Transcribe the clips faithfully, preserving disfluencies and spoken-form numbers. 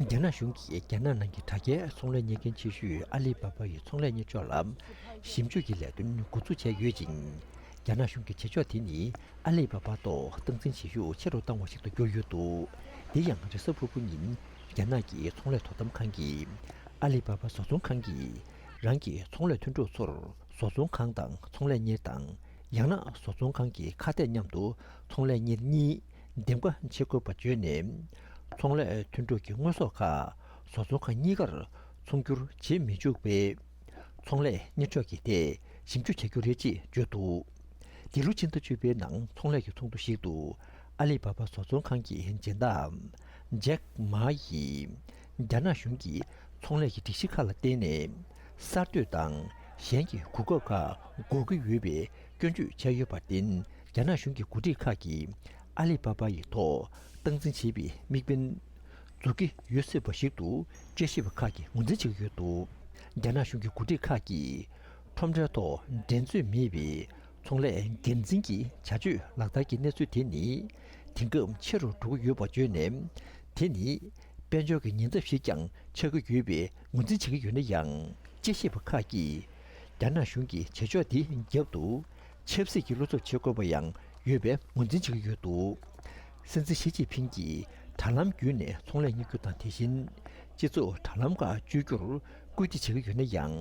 རྒྱ་ནག་གཞུང་གིས་རྒྱ་ནག་ནང་གི་དྲ་རྒྱའི་ཚོང་ལས་གཉེར་མཁན་ཆེ་ཤོས་ཨ་ལི་པ་པ་ཡི་ཚོང་ལས་གཉེར་ཕྱོགས་ལ་ཞིབ་འཇུག་གི་ལས་དོན་འགོ་འཛུགས་བྱས་ཡོད་ཅིང་། རྒྱ་ནག་གཞུང་གི་བྱེད་ཕྱོགས་དེ་ནི་ཨ་ལི་པ་པ་ཐོག་སྟངས་འཛིན་བྱེད་ཤུགས་ཆེ་རུ་བཏང་བ་ཞིག་ཏུ་གྱུར་ཡོད་འདུག་དེ་ཡང་རེས་གཟའ་ཕུར་བུ་ཉིན་རྒྱ་ནག་གི་ཚོང་ལས་དོ་དམ་ཁང་གིས་ཨ་ལི་པ་པ་བཟོ་ཚོང་ཁང་གིས་རང་གི་ཚོང་ལས་མཐུན་གྲོགས་ཚོར་བཟོ་ཚོང་ཁང་དང་ཚོང་ལས་གཉེར་དང་། ཡང་ན་བཟོ་ཚོང་ཁང་གི་ཁ་གཏད་མཉམ་དུ་ཚོང་ལས་གཉེར་གཉིས་འདེམས་ཀ་བྱེད་དགོས་པ་བརྗོད་ནས། ཚོང་ལས་མཐུན་གྲོགས་ཀྱི་དངོས་ཟོག་ཁག་བཟོ་ཚོང་ཁང་གཉིས་ཀར་ཚོང་སྒྱུར་བྱེད་མི་འཇུག་པའི་ཚོང་ལས་གཉེར་ཕྱོགས་ཀྱི་ཐད་ཞིབ་འཇུག་བྱ་རྒྱུ་རེད་ཅེས་བརྗོད་འདུག་འདི་ལོ་ཕྱི་ཟླ་བཅུ་པའི་ནང་ཚོང་ལས་ཀྱི་ཚོགས་འདུ་ཞིག་ཏུ་ཨ་ལི་པ་པ་བཟོ་ཚོང་ཁང་གི་སྦྱིན་བདག་ཇེག་མ་ཡིས་རྒྱ་ནག་གཞུང་གིས་ཚོང་ལས་ཀྱི་སྒྲིག་གཞི་ཁག་ལ་བརྟེན་ནས་གསར་གཏོད་དང་གཞན་གྱི་གོ་སྐབས་ཁག་དགོས་ཀྱི་ཡོད་པའི་སྐྱོན་བརྗོད་བྱས་ཡོད་པར་བརྟེན། རྒྱ་ནག་གཞུང་གི་འགོ་ཁྲིད་ཁག་གིས་ཨ་ལི་པ་པ་ཡི་ཐོག་སྟངས་འཛིན་བྱེད་པའི་དམིགས་འབེན་འཛུགས་ཀྱི་ཡོད་སྲིད་པ་ཞིག་ཏུ་དཔྱད་ཞིབ་པ་ཁག་གིས་ངོས་འཛིན་བྱེད་ཀྱི་ཡོད་འདུག་རྒྱ་ནག་གཞུང་གི་འགོ་ཁྲིད་ཁག་གིས་ཁྲོམ་རའི་ཐོག་འགྲན་རྩོད་མེད་པའི་ཚོང་ལས་སྒེར་འཛིན་གྱི་བྱ་སྤྱོད་ལག་བསྟར་གྱི་གནས་ཚུལ་དེ་ནི་དེང་སྐབས་ཆེ་རུ་འགྲོ་གི་ཡོད་པ་བརྗོད་ནས། དེ་ནི་དཔལ་འབྱོར་གྱི་ཉེན་ཚབས་ཤིག་ཀྱང་ཆགས་ཀྱི་ཡོད་པའི་ངོས་འཛིན་བྱེད་ཀྱི་ཡོད་ན་ཡང་། དཔྱད་ཞིབ་པ་ཁག་གིས་རྒྱ་ནག་གཞུང་གི་བྱེད་ཕྱོགས་དེའི་རྒྱབ་ཏུ་ཆབ་སྲིད་ཀྱི་བློ་འཚབ་བྱེད་དགོས་པ་ཡང་ཡོད་པའི་ངོས་འཛིན་བྱེད་ཀྱི་ཡོད་འདུག་སྲིད་འཛིན་ཞི་ཅིན་ཕིང་གིས་དྲ་ལམ་བརྒྱུད་ནས་ཚོང་ལས་གཉེར་རྒྱུ་དང་། དེ་བཞིན་སྤྱི་ཚོགས་དྲ་ལམ་ཁག་བཅོས་རྒྱུར་སྐུལ་འདེད་བྱེད་ཀྱི་ཡོད་ན་ཡང་།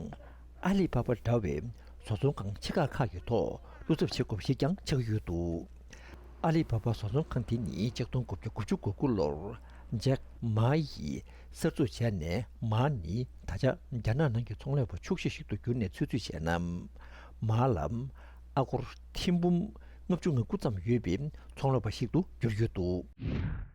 ཨ་ལི་པ་པ་འདྲ་བའི་བཟོ་ཚོང་ཁང་ཆེ་ཁག་ཁག་གི་ཐོག་བློ་འཚབ་བྱེད་དགོས་པ་ཞིག་ཀྱང་ཆགས་ཀྱི་ཡོད་འདུག་ཨ་ལི་པ་པ་བཟོ་ཚོང་ཁང་དེ་ནི་ཆིག་སྟོང་དགུ་བརྒྱ་དགུ་བཅུ་གོ་དགུ་ལོར་ཇེག་མ་ཡིས་གསར་འཛུགས་བྱས་ནས། མ་ནི་ད་ཆ་རྒྱ་ནག་ནང་གི་ཚོང་ལས་པ་ཕྱུག་ཤོས་ཤིག་ཏུ་གྱུར་ནས་ཚུད་ཚུད་བྱས་ན། མ་ལ་ཨ་སྒོར་ཐེར་འབུམ་ལྔ་བཅུ་ང་དགུ་ཙམ་ཡོད་པའི་ཚོང་ལས་པ་ཞིག་ཏུ་གྱུར་ཡོད་འདུག